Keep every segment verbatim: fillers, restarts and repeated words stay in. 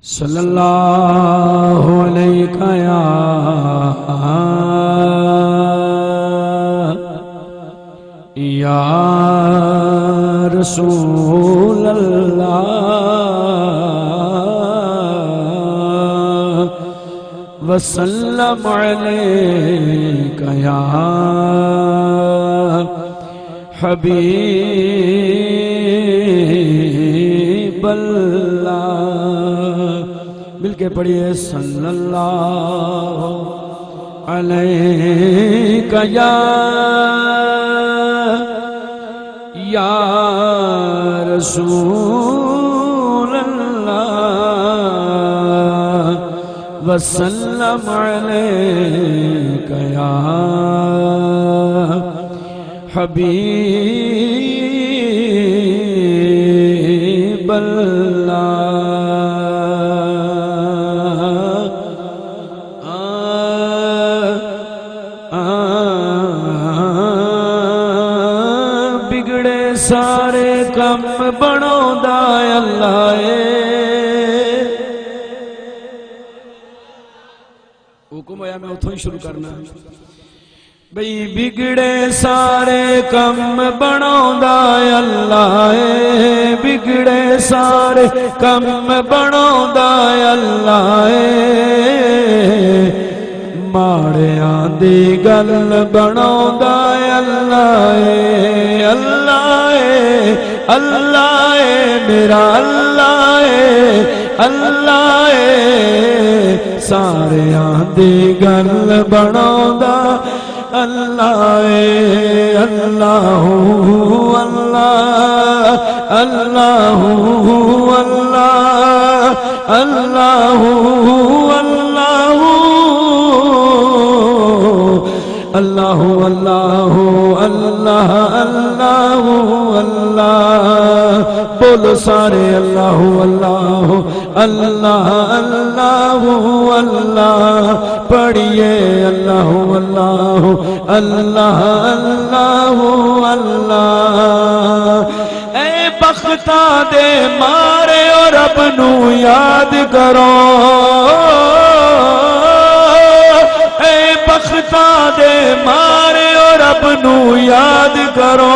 صلی اللہ علیک یا، یا رسول اللہ، وسلم علیک یا حبیب اللہ۔ مل کے پڑھیے، صلی اللہ علیک یا، یا رسول اللہ، وسلم علیک یا حبیب اللہ۔ آ، آ، بگڑے سارے کم بݨاوندا اللہ اے۔ حکم ہویا میں اتھوں ہی شروع کرنا۔ بھئی بگڑے سارے کم بݨاوندا اللہ اے، بگڑے سارے کم بݨاوندا اللہ اے، ماڑیاں دی ڳل بݨاوندا اللہ اے، اللہ اے، اللہ اے، میرا اللہ اے، اللہ اے، ساریاں دی ڳل بݨاوندا اللہ اے۔ اللہ، اللہ، اللہ، اللہ، اللہ، اللہ، اللہ، اللہ، اللہ، اللہ۔ بولو سارے، اللہ، اللہ، اللہ، اللہ، اللہ۔ پڑھیے، اللہ، اللہ، اللہ، اللہ، اللہ۔ اے بختاں دے ماریو، رب نوں یاد کرو۔ اے بختاں دے ماریو، رب نوں یاد کرو۔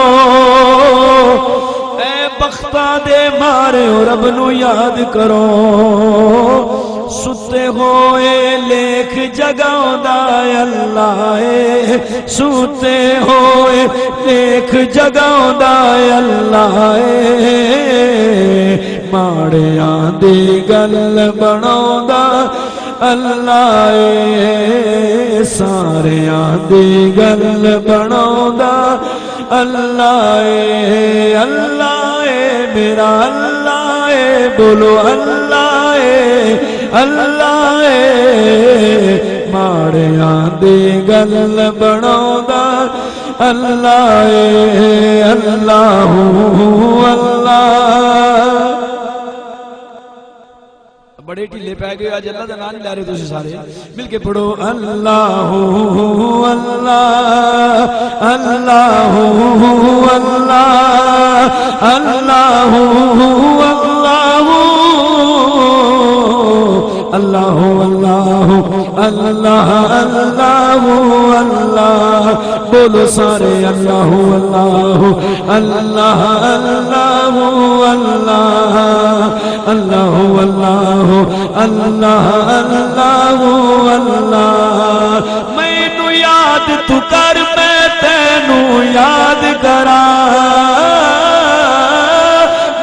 اے بختاں دے ماریو، رب نوں یاد کرو۔ ستے ہوئے لیکھ جگاوندا اللہ اے، ستے ہوئے لیکھ جگاوندا اللہ اے، ماڑیاں دی ڳل بݨاوندا اللہ اے، ساریاں دی ڳل بݨاوندا اللہ اے، اللہ اے، میرا اللہ اے، بولو اللہ اے، اللہ اے، ماڑیاں دی ڳل بݨاوندا اللہ اے، اللہ، اللہ۔ بڑے ڈھیلے پے ڳئے اڄ، اللہ دا ناں نہیں لے رہے تسی سارے۔ مل کے پڑھو، اللہ، اللہ، اللہ، اللہ، اللہ، اللہ، اللہ، اللہ، اللہ، اللہ، اللہ۔ بولو سارے، اللہ، اللہ، اللہ، اللہ، اللہ۔ اللہ، اللہ، اللہ، اللہ، اللہ۔ مینوں یاد تو کر، میں تینوں یاد کراں۔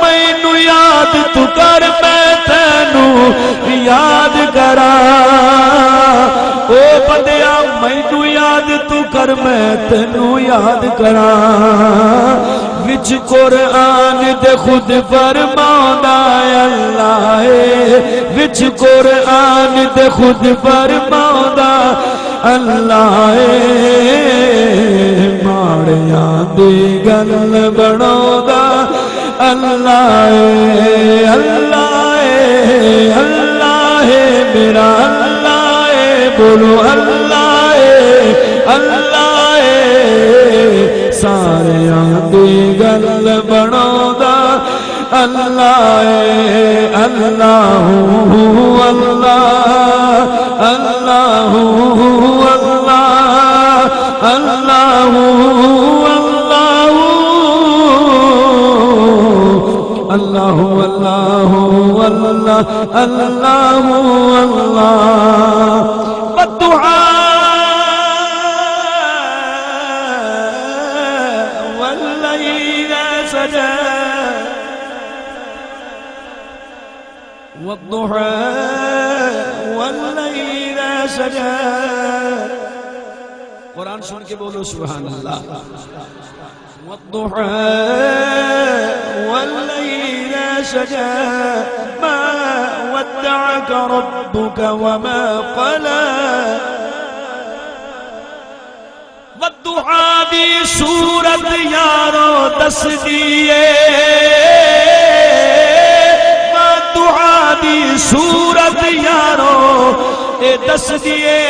مینوں یاد تو کر، میں تینوں یاد کراں۔ او بندیا، مینوں یاد تو کر، میں تینوں یاد کراں۔ وچ قرآن دے خود فرماوندا اے اللہ اے، وچ قرآن دے خود فرماوندا اللہ اے، ماڑیاں دی ڳل بݨاوندا اللہ اے، اللہ اے، اللہ اے، میرا اللہ اے، بولو اللہ اے، اللہ اے، ساریاں دی ڳل بݨاوندا اللہ اللہ، اللہ، اللہ، اللہ، اللہ، اللہ، اللہ، اللہ، اللہ، اللہ، اللہ، والضحى والليل إذا سجى، والضحى والليل إذا سجى۔ قرآن سن کے بولو سبحان اللہ۔ والضحى والليل إذا سجى، ما ودعك ربك وما قلى۔ والضحى دی سورت یارو دسدی اے، والضحى دی سورت یارو اے دسدی اے۔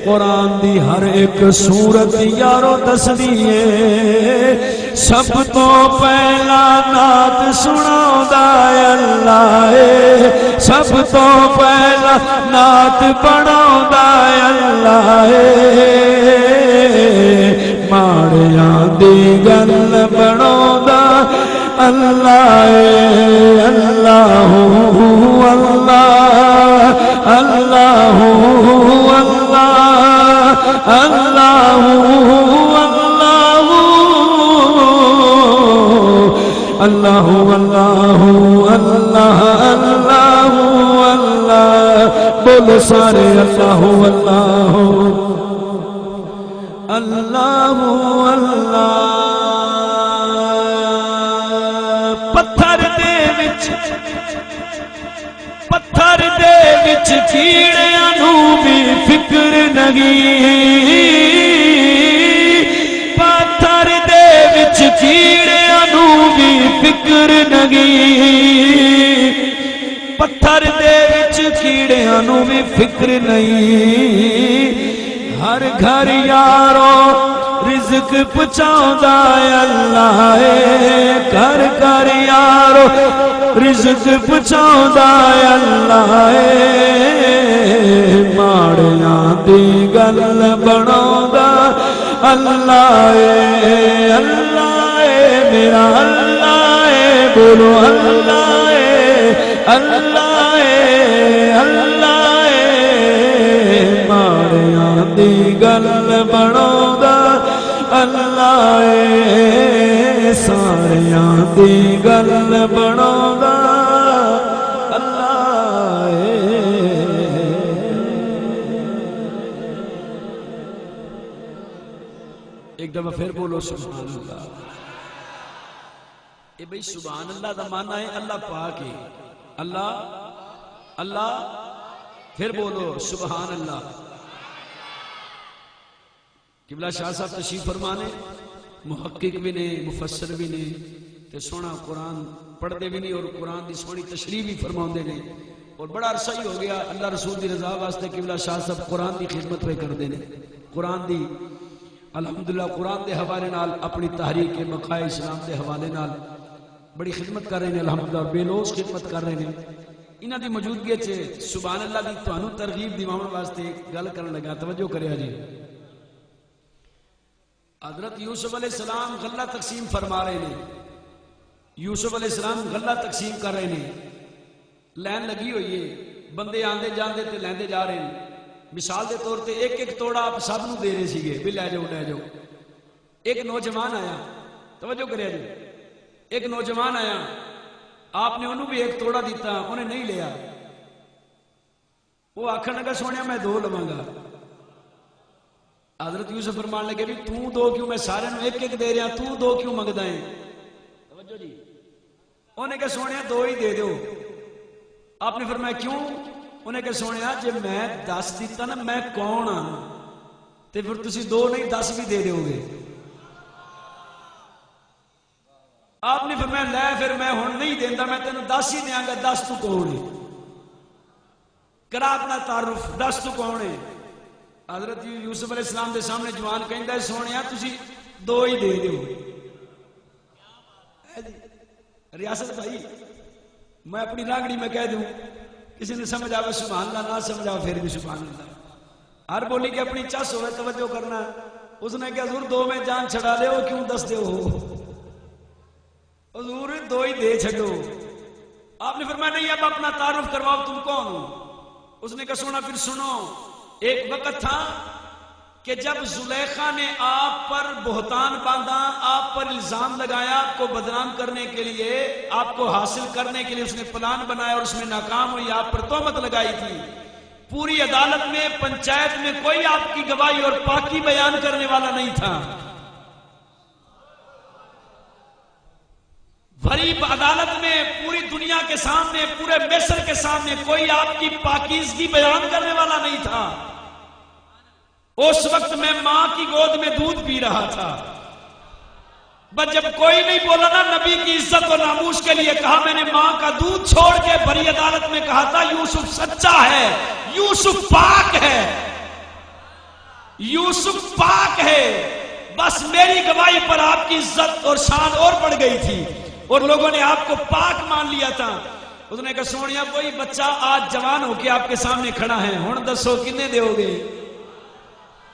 قرآن دی ہر ایک سورت یارو دسدی اے۔ سب توں پہلا نعت سݨاوندا اللہ اے، سب توں پہلا نعت پڑھاوندا اللہ اے، ماڑیاں دی ڳل بݨاوندا اللہ اے۔ اللہ، اللہ، اللہ، اللہ، اللہ، اللہ، اللہ، اللہ، اللہ، اللہ، اللہ۔ بولو سارے اللہ، اللہ، اللہ، اللہ۔ پتھر دے وچ، پتھر دے وچ کیڑیاں نوں وی فکر نہیں، پتھر دے وچ کیڑیاں نوں وی فکر نہیں، پتھر دے وچ کیڑیاں نوں وی فکر نہیں۔ ہر گھر یارو رزق پہنچاوندا اللہ اے، گھر گھر یارو رزق پہنچاوندا اللہ اے، ماڑیاں دی ڳل بݨاوندا اللہ اے، اللہ اے، میرا اللہ اے، بولو اللہ اے، اللہ اے، اللہ اے، ماڑیاں دی ڳل بݨاوندا اللہ اے، ساریاں دی ڳل بݨاوندا اللہ اے۔ ایک دفعہ پھر بولو سبحان اللہ۔ اے بھئی سبحان اللہ دا معنی ہے اللہ پاک ہے۔ اللہ، اللہ، پھر بولو سبحان اللہ۔ قبلہ شاہ صاحب تشریف فرما نے، محقق بھی نے، مفسر بھی نے، تے سوہݨا قرآن پڑھدے بھی نے اور قرآن دی سوہݨی تشریح بھی فرماوندے نے۔ اور بڑا عرصہ ہی ہو گیا اللہ رسول دی رضا واسطے قبلہ شاہ صاحب قرآن دی خدمت پہ کردے نے۔ قرآن دی الحمدللہ قرآن دے حوالے نال، اپݨی تحریک مقاہ اسلام دے حوالے نال بڑی خدمت کر رہے نے، الحمدللہ بے لوث خدمت کر رہے نے۔ انہاں دی موجودگی وچ سبحان اللہ دی تہانوں ترغیب دیواوݨ واسطے گل کرݨ لگا، توجہ کریا جی۔ حضرت یوسف علیہ السلام غلہ تقسیم فرما رہے نے، یوسف علیہ السلام غلہ تقسیم کر رہے نے، لائن لگی ہوئی ہے، بندے آندے جاندے تے لیندے جا رہے ہیں۔ مثال دے طور تے ایک ایک توڑا آپ سب نوں دے رہے سیگے، بھی لے جاؤ، لے جاؤ۔ ایک نوجوان آیا، توجہ کریا جی، ایک نوجوان آیا، آپ نے انہوں بھی ایک توڑا دیتا، انہیں نہیں لیا۔ وہ آکھن لگا، سوہݨیا میں دو لواں گا۔ حضرت یوسف فرمان لگے، بھی توں دو کیوں، میں سارے نوں ایک ایک دے رہا، توں دو کیوں منگدا ہے؟ توجہ جی۔ انہیں کہا، سوہݨیا دو ہی دے دیو۔ آپ نے فرمایا، کیوں؟ انہیں کہا، سوہݨیا جے میں دس دیتا نا میں کون ہاں، تے پھر تسی دو نہیں دس بھی دے دیو گے۔ آپ نے فرمایا، لے پھر میں ہݨ نہیں دیندا، میں تینوں دس ہی دیاں گا، دس توں کون ہے؟ کرا اپݨا تعارف، دس توں کون ہے؟ حضرت یوسف علیہ السلام دے سامنے جوان کہندا ہے، سوہݨیا تسی دو ہی دے دیو۔ ریاست بھائی، میں اپنی رانگڑی میں کہہ دوں، کسی نے سمجھ آوے سبحان اللہ، نہ سمجھ آوے پھر بھی سبحان اللہ۔ ہر بولی کے اپنی چس ہوئے، توجہ کرنا۔ اس نے کہا، "حضور، دو میں جان چھڑا لے، وہ کیوں دس دے ہو؟ حضور، دو ہی دے چھڈو۔" آپ نے فرمایا، "نہیں، اب اپنا تعارف کرواؤ، تم کون ہو؟" اس نے کہا، "سونا، پھر سنو، ایک وقت تھا کہ جب زلیخا نے آپ پر بہتان باندھا، آپ پر الزام لگایا، آپ کو بدنام کرنے کے لیے، آپ کو حاصل کرنے کے لیے اس نے پلان بنایا اور اس میں ناکام ہوئی، آپ پر تہمت لگائی تھی۔ پوری عدالت میں، پنچایت میں کوئی آپ کی گواہی اور پاکی بیان کرنے والا نہیں تھا۔ بھری عدالت میں، پوری دنیا کے سامنے، پورے مصر کے سامنے کوئی آپ کی پاکیزگی بیان کرنے والا نہیں تھا۔" اس وقت میں ماں کی گود میں دودھ پی رہا تھا۔ بس جب کوئی نہیں بولا نا، نبی کی عزت و ناموس کے لیے کہا، میں نے ماں کا دودھ چھوڑ کے بھری عدالت میں کہا تھا، "یوسف سچا ہے، یوسف پاک ہے، یوسف پاک ہے۔" بس میری گواہی پر آپ کی عزت اور شان اور بڑھ گئی تھی اور لوگوں نے آپ کو پاک مان لیا تھا۔ اس نے کہا، "سونیا، کوئی بچہ آج جوان ہو کے آپ کے سامنے کھڑا ہے، ہن دسو کنے دیو گے؟"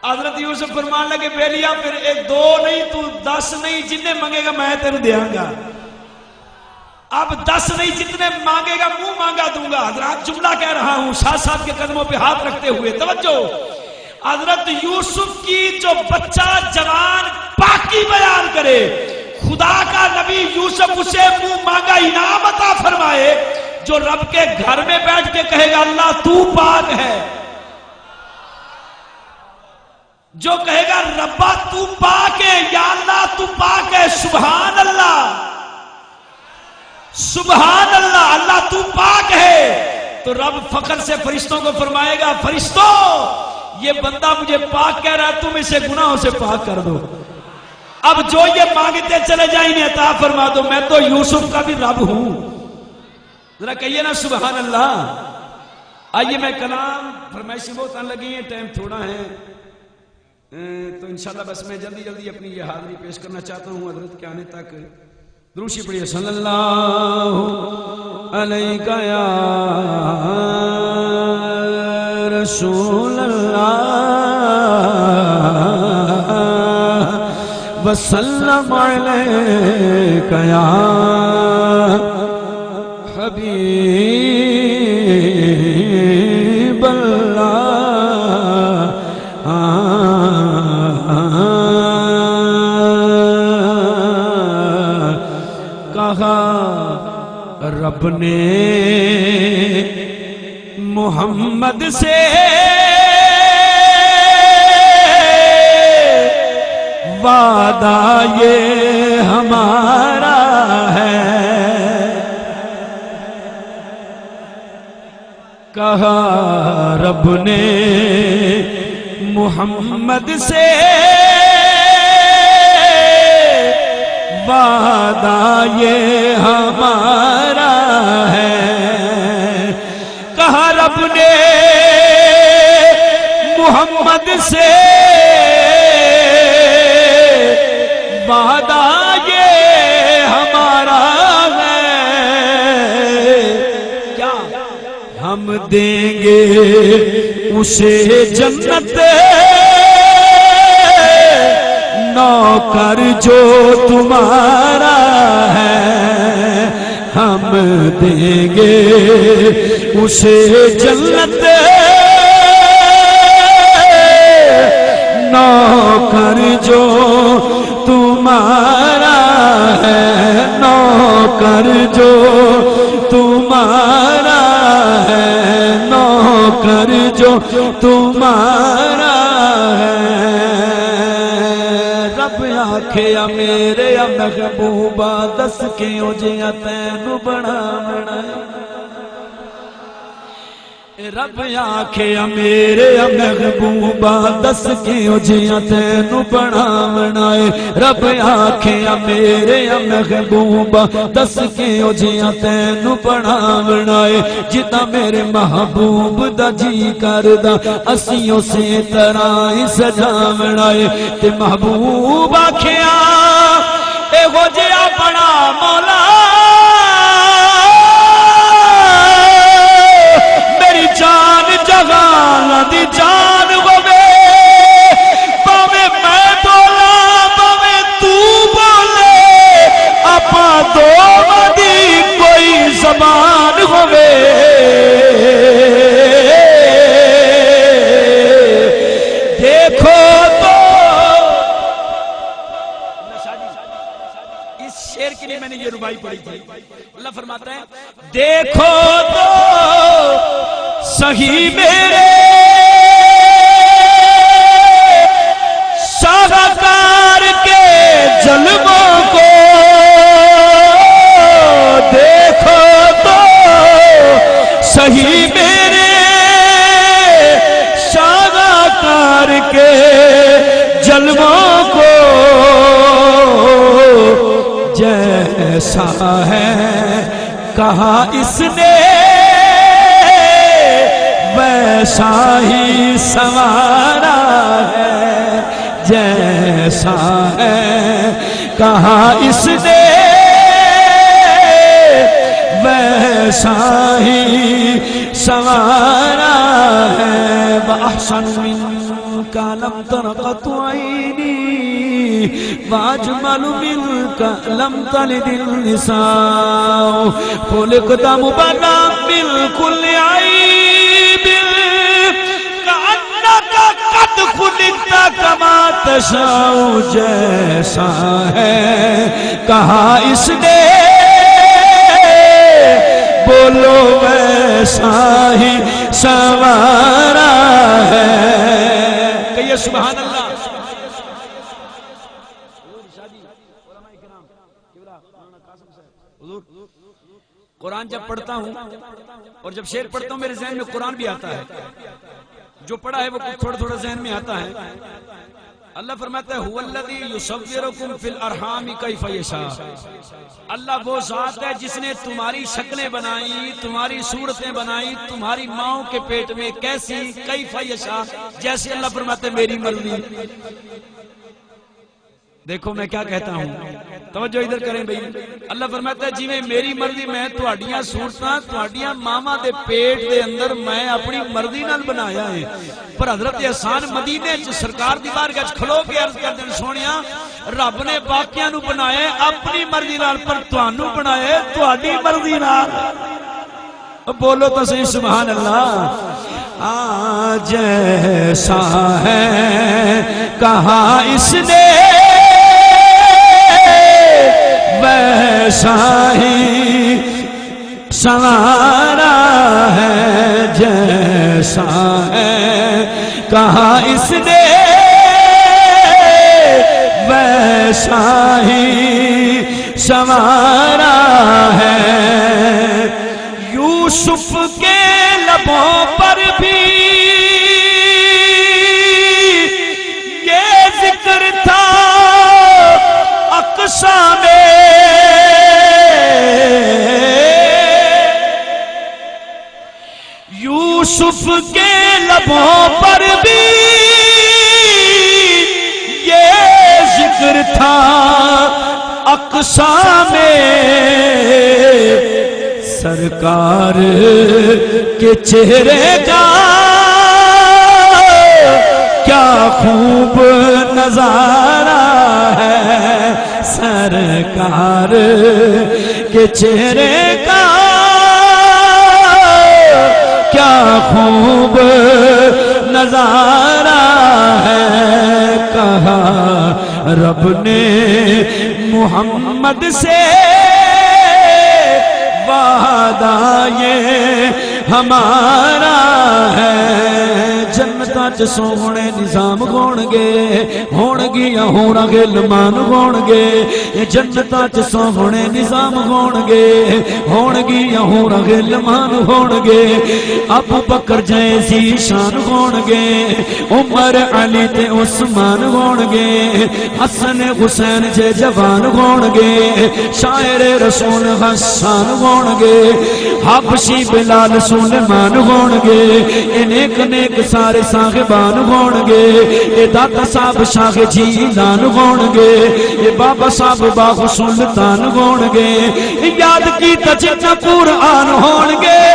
حضرت یوسف فرمان لگے، "بیلیا، پھر ایک دو نہیں، تو دس نہیں، جن نے منگے گا میں تینوں دیاں گا۔ اب دس نہیں، جتنے مانگے گا، منہ مانگا دوں گا۔" حضرات، جملہ کہہ رہا ہوں، شاہ صاحب کے قدموں پہ ہاتھ رکھتے ہوئے، توجہ۔ حضرت یوسف کی جو بچہ جوان پاکی بیان کرے، خدا کا نبی یوسف اسے منہ مانگا انعام عطا فرمائے، جو رب کے گھر میں بیٹھ کے کہے گا، "اللہ تو پاک ہے۔" جو کہے گا، "ربا تو پاک ہے، یا اللہ تو پاک ہے۔" سبحان اللہ، سبحان اللہ، "اللہ تو پاک ہے۔" تو رب فخر سے فرشتوں کو فرمائے گا، "فرشتوں، یہ بندہ مجھے پاک کہہ رہا ہے، تم اسے گناہوں سے پاک کر دو۔" اب جو یہ مانگتے چلے جائیں، انہیں عطا فرما دو، میں تو یوسف کا بھی رب ہوں۔ ذرا کہیے نا سبحان اللہ۔ آئیے، میں کلام، فرمائشیں بہت آن لگی ہیں، ٹائم تھوڑا ہے۔ اے، تو انشاءاللہ بس میں جلدی جلدی اپنی یہ حاضری پیش کرنا چاہتا ہوں حضرت کے آنے تک۔ دروشی پڑھیے، صلی اللہ علیک یا رسول اللہ، وسلم علیک یا حبیب اللہ۔ کہا رب نے محمد سے، وعدہ یہ ہمارا ہے۔ کہا رب نے محمد سے، وعدہ یہ ہمارا ہے۔ کہا رب نے محمد سے، وعدہ یہ ہمارا ہے۔ کیا؟ ہم دیں گے اسے جنت، نوکر جو تمہارا ہے۔ ہم دیں گے اسے جنت، نوکر جو تمہارا ہے، نوکر جو تمہارا ہے، نوکر جو تمہارا ہے۔ رب آکھیا میرے محبوبا، دس کیوں جیاں تینوں بناوݨا ہے۔ رب آکھیا میرے محبوبا، دس کیوں جیاں تینوں بناوݨا ہے۔ رب آکھیا میرے محبوبا، دس کیوں جیاں تینوں بناوݨا ہے۔ جتنا میرے محبوب دا جی کردا، اسیں اسی طرح ہی سجاوݨا ہے۔ تے محبوب آکھیا، ایہو جیہا بنا دیکھو تو سہی میرے ساغا کار کے جلووں کو، دیکھو تو سہی میرے ساغا کار کے جلووں کو، جیسا ہے کہا اس نے ویسا ہی سنوارا ہے، جیسا ہے کہا اس نے ویسا ہی سنوارا ہے۔ وأحسن منك لم تر قط عيني، وأجمل منك لم تلد النساء، خلقت مبرأ من كل عيب، كأنك قد خلقت كما تشاء، جیسا ہے کہا اس نے، بولو ویسا ہی سنوارا ہے۔ کہیے سبحان اللہ۔ حضور، قرآن جب پڑھتا ہوں اور جب شعر پڑھتا ہوں، میرے ذہن میں قرآن بھی آتا ہے۔ جو پڑھا ہے وہ کچھ تھوڑا تھوڑا ذہن میں آتا ہے۔ اللہ فرماتا ہے، "هو الذي يصوركم في الأرحام كيف يشاء۔" اللہ وہ ذات ہے جس نے تمہاری شکلیں بنائی، تمہاری صورتیں بنائی، تمہاری ماؤں کے پیٹ میں کیسی، کیف یشاء، جیسے اللہ فرماتا ہے میری مرضی۔ دیکھو میں کیا کہتا ہوں، توجہ ادھر کریں بھئی۔ اللہ فرماتا ہے، "جویں میری مرضی میں تہاڈیاں صورتاں، تہاڈیاں ماواں دے پیٹ دے اندر میں اپنی مرضی نال بنایا ہے۔" پر حضرت حسان مدینے چ سرکار دی بارگاہ چ کھلو کے عرض کردے نے، "سوہݨیا، رب نے باقیاں نوں بنایا ہے اپنی مرضی نال، پر تہانوں بنایا ہے تہاڈی مرضی نال۔" بولو تو صحیح سبحان اللہ۔ آ جیسا ہے کہا اس نے ویسا ہی سنوارا ہے، جیسا ہے کہا اس نے ویسا ہی سنوارا ہے۔ یوسف کے لبوں پر بھی یہ ذکر تھا اقسام میں۔ یوسف کے لبوں پر بھی یہ ذکر تھا اقسام میں، سرکار کے چہرے کا کیا خوب نظارہ ہے، سرکار کے چہرے کا کیا خوب نظارہ ہے۔ کہا رب نے محمد سے، وعدہ یہ ہمارا ہے۔ جنتاں چ سوہݨے نظام ہوݨ گے، ہوݨ گیاں حوراں غلمان ہوݨ گے۔ جنتاں چ سوہݨے نظام ہوݨ گے، ہوݨ گیاں حوراں غلمان ہوݨ گے۔ ابو بکر جیہے ذیشان ہوݨ گے، عمر، علی تے عثمان ہوݨ گے۔ حسن حسین جیہے جوان ہوݨ گے، شاعر رسول حسان ہوݨ گے، حبشی بلال سلیمان ہوݨ گے، اے نیک نیک سارے صاحبان ہوݨ گے، اے داتا صاحب شاہ جیلان ہوݨ گے، اے بابا صاحب باہو سلطان ہوݨ گے۔ یاد کیتا جنہاں قرآن ہوݨ گے،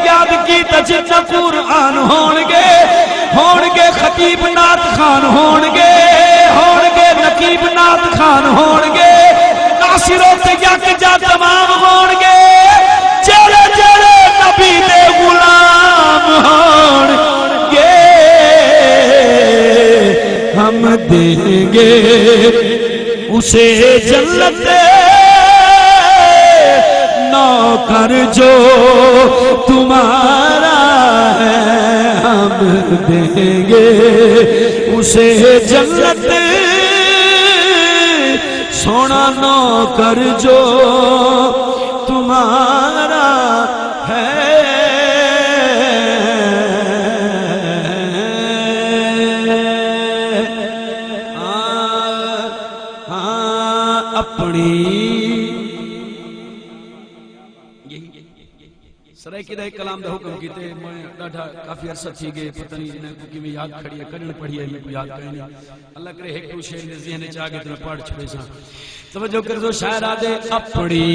یاد کیتا جنہاں قرآن ہوݨ گے، ہوݨ گے خطیب نعت خوان ہوݨ گے، ہوݨ گے نقیب نعت خوان ہوݨ گے، ناصر تے یکجا تمام ہوݨ گے، جیڑھے جیڑھے نبی دے غلام ہوݨ گے، ہم دیں گے اسے جنت نو کر جو تمہارا ہے، ہم دیں گے اسے جنت۔ سونا نوکر جو تمہارا ہے۔ ہاں، ہاں، اپنی سرائیکی دا ہک کلام دا حکم کیتے، میں ݙاڈھا کافی عرصہ تھی ڳئے، پتہ نہیں انہاں کوں کیویں یاد کھڑی ہے، کݙݨ پڑھی ہے، میکوں یاد کائنی۔ اللہ کرے ہک ݙو شعر دے ذہن وچ آ ڳئے تے میں پڑھ چھوڑیساں۔ توجہ کرزو، شاعر آہدے، اپݨی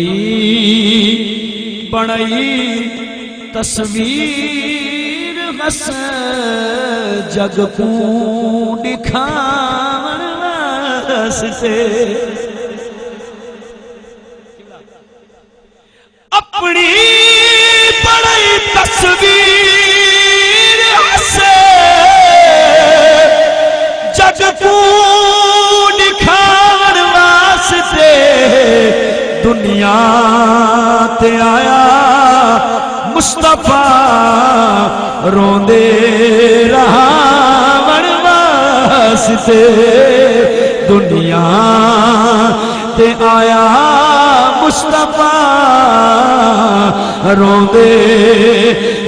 بݨائی تصویر ہس جڳ کوں ݙکھاوݨ واسطے۔ اپݨی بݨائی تصویر ہس جڳ کوں ݙکھاوݨ واسطے۔ دنیا تے آیا مصطفیٰ روندے رہاوݨ واسطے۔ دنیا تے آیا مصطفیٰ روندے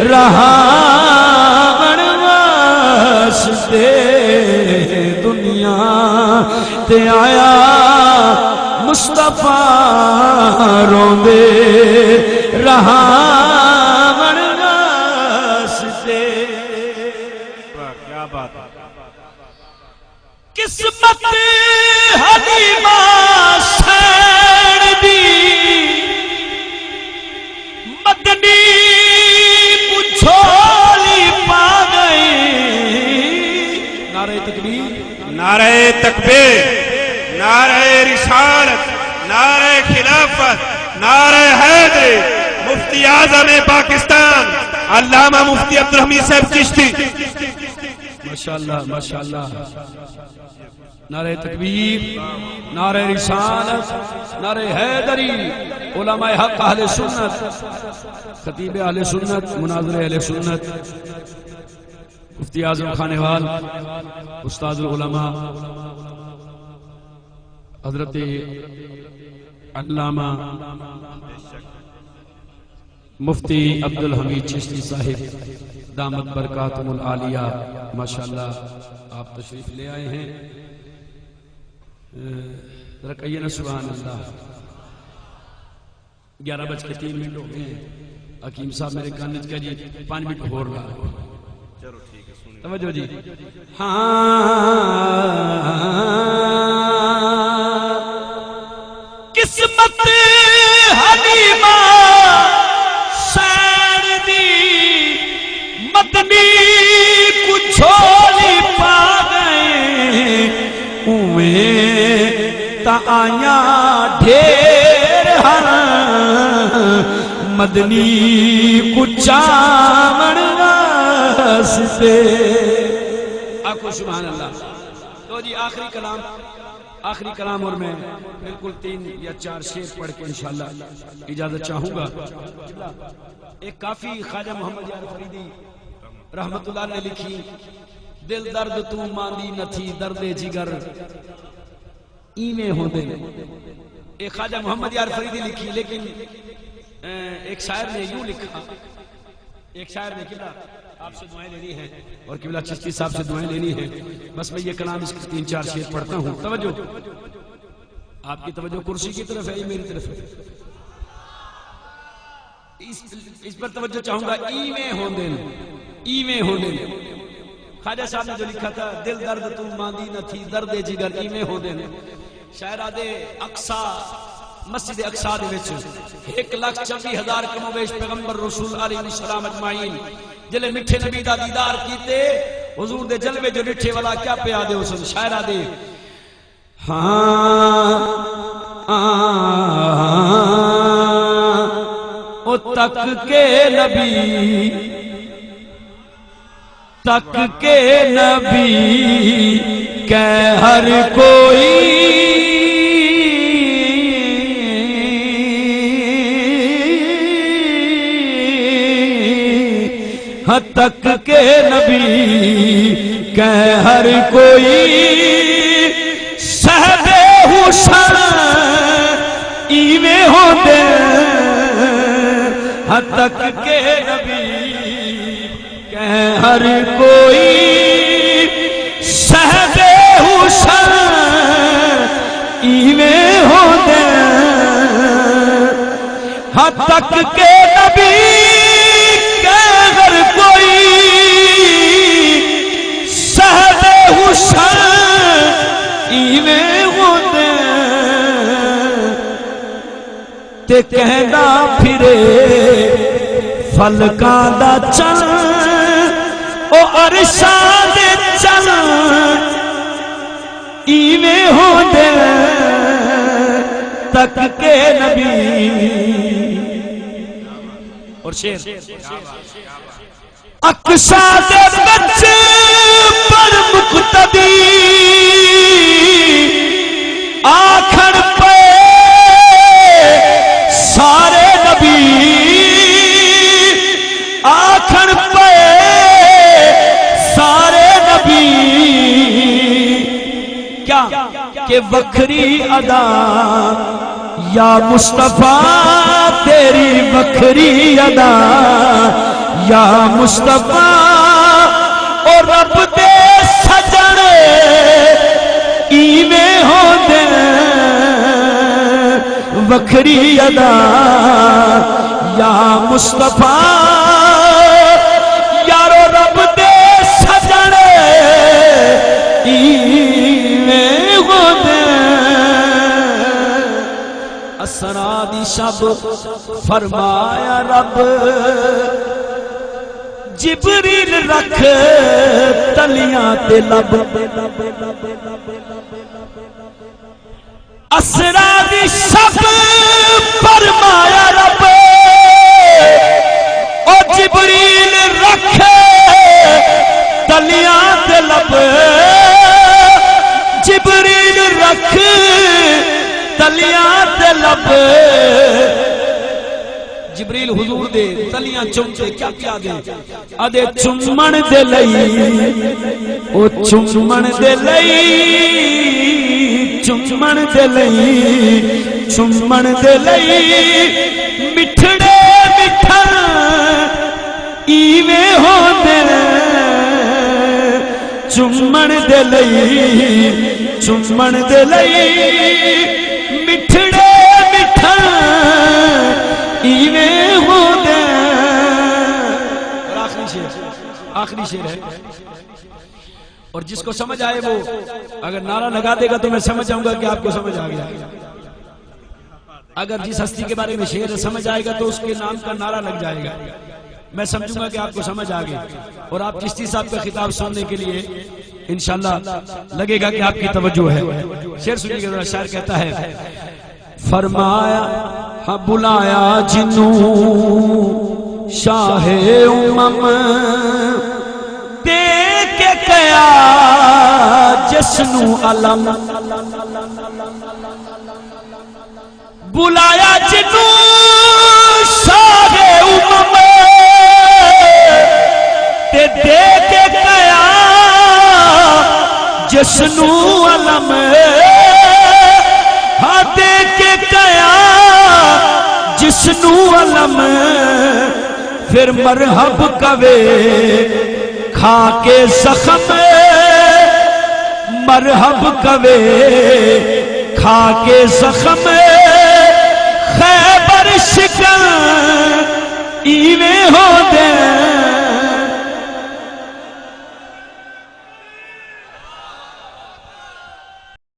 رہاوݨ واسطے۔ دنیا تے آیا مصطفیٰ روندے رہاوݨ واسطے۔ واہ، کیا بات ہے۔ قسمت حلیمہ سین دی مدنی کوں جھولی پا ڳئی۔ نعرہ تکبیر۔ نعرہ تکبیر، نعرہ رسالت، نعرہ خلافت، نعرہ حیدری، مفتی اعظم پاکستان علامہ مفتی عبدالحمید صاحب چشتی۔ ماشاءاللہ، ماشاءاللہ۔ نعرہ تکبیر، نعرہ رسالت، نعرہ حیدری، علماء حق اہل سنت، خطیب اہل سنت، مناظر اہل سنت، مفتی اعظم خانیوال، استاذ العلماء حضرت علامہ مفتی عبدالحمید چشتی صاحب دامت برکاتہم العالیہ، ماشاءاللہ آپ تشریف لے آئے ہیں۔ ذرا کہیے نا سبحان اللہ۔ گیارہ بج کے تین منٹ ہو گئے ہیں۔ حکیم صاحب میرے کان وچ کہہ جی، پانچ منٹ ہور لا لو۔ چلو ٹھیک ہے، سنی۔ توجہ جی۔ ہاں، قسمت حلیمہ سین دی مدنی کوں جھولی پا ڳئے۔ اوویں تاں آیاں ڈھیر ہن مدنی کوں چاوݨ واسطے۔ آکھو سبحان اللہ۔ تو جی آخری کلام، آخری کلام اور میں بالکل تین یا چار شعر پڑھ کے انشاءاللہ اجازت چاہوں گا۔ ایک کافی خواجہ محمد یار فریدی رحمت اللہ نے لکھی، دل درد توں ماندی نہ تھی، درد جگر ایویں ہوندے نے۔ اے خواجہ محمد یار فریدی لکھی، لیکن، اے، ایک شاعر نے یوں لکھا، ایک شاعر نے، قبلہ آپ سے دعائیں لینی ہیں اور قبلہ چشتی صاحب سے دعائیں لینی ہیں۔ بس میں یہ کلام، اس کے تین چار شعر پڑھتا ہوں، توجہ۔ آپ کی توجہ کرسی کی طرف ہے یا میری طرف ہے؟ اس، اس پر توجہ چاہوں گا۔ ایویں ہوندے نے، ایویں ہوندے نے۔ خواجہ صاحب نے جو لکھا تھا، دل درد توں ماندی نہ تھی، درد جگر ایویں ہوندے نے۔ شاعر آہدے، اقصی، مسجد اقصی دے وچ ہک لکھ چووی ہزار کم و بیش پیغمبر رسول علیہ السلام اجمعین جلے مٹھے نبی دا دیدار کیتے، حضور دے جلوے جو ݙٹھے، ولا کیا پیا آہدے ہوسن۔ شاعر آہدے، ہاں، آ، او تک کے نبی، تک کے نبی کہ ہر کوئی حتک کہ نبی کہیں ہر کوئی صاحب حسن ایویں ہوندے۔ حتک کہ نبی کہیں ہر کوئی صاحب حسن ایویں ہوندے۔ حتک کہ نبی کہیں ہر کوئی صاحب حسن ایویں ہوندے۔ تے کہندا پھرے فلکاں دا چن، او عرشاں دے چن ایویں ہوندے۔ تک کے نبی۔ اور شعر۔ اقصیٰ دے وچ پر مقتدی آکھݨ پئے سارے نبی، آکھݨ پئے سارے نبی۔ کیا؟ کہ وکھری ادا یا مصطفیٰ، تیری وکھری ادا یا مصطفیٰ۔ او رب دے سڄݨ ایویں ہوندے، وکھری ادا یا مصطفیٰ۔ یارو رب دے سڄݨ ایویں ہوندے۔ اسرا دی شب فرمایا رب، جبریل رکھ تلیاں تے لب۔ اسرا دی شب فرمایا رب، او جبریل رکھ تلیاں تے لب، جبریل رکھ تلیاں تے لب۔ جبریل حضور دے تلیاں چم تے کیا پیا دے؟ آدھے چمݨ دے لئی، او چمݨ دے لئی، چمݨ دے لئی، چمݨ دے لئی مٹھڑے مٹھن ایویں ہوندے۔ چمݨ دے لئی، چمݨ دے لئی مٹھڑے مٹھن ایویں ہوندے۔ اور آخری شعر، آخری شعر ہے۔ اور جس کو سمجھ آئے وہ اگر نعرہ لگا دے گا تو میں سمجھ جاؤں گا کہ آپ کو سمجھ آ گیا۔ اگر جس ہستی کے بارے میں شعر سمجھ آئے گا تو اس کے نام کا نعرہ لگ جائے گا، میں سمجھوں گا کہ آپ کو سمجھ آ گئی۔ اور آپ چشتی صاحب کا خطاب سننے کے لیے انشاءاللہ لگے گا کہ آپ کی توجہ ہے۔ شعر سنیے گا ذرا، شاعر کہتا ہے، فرمایا، ہاں، بلایا جنوں شاہ امم، دے کے کیا جس نوں علم۔ بلایا جنوں شاہ امم، تے دے کے کیا جس نوں علم۔ ہاں، دے کے کیا جس نوں علم، پھر مرحب کوے کھا کے زخم، مرحب کوے کھا کے زخم۔ خیبر شکن ایویں ہوندے،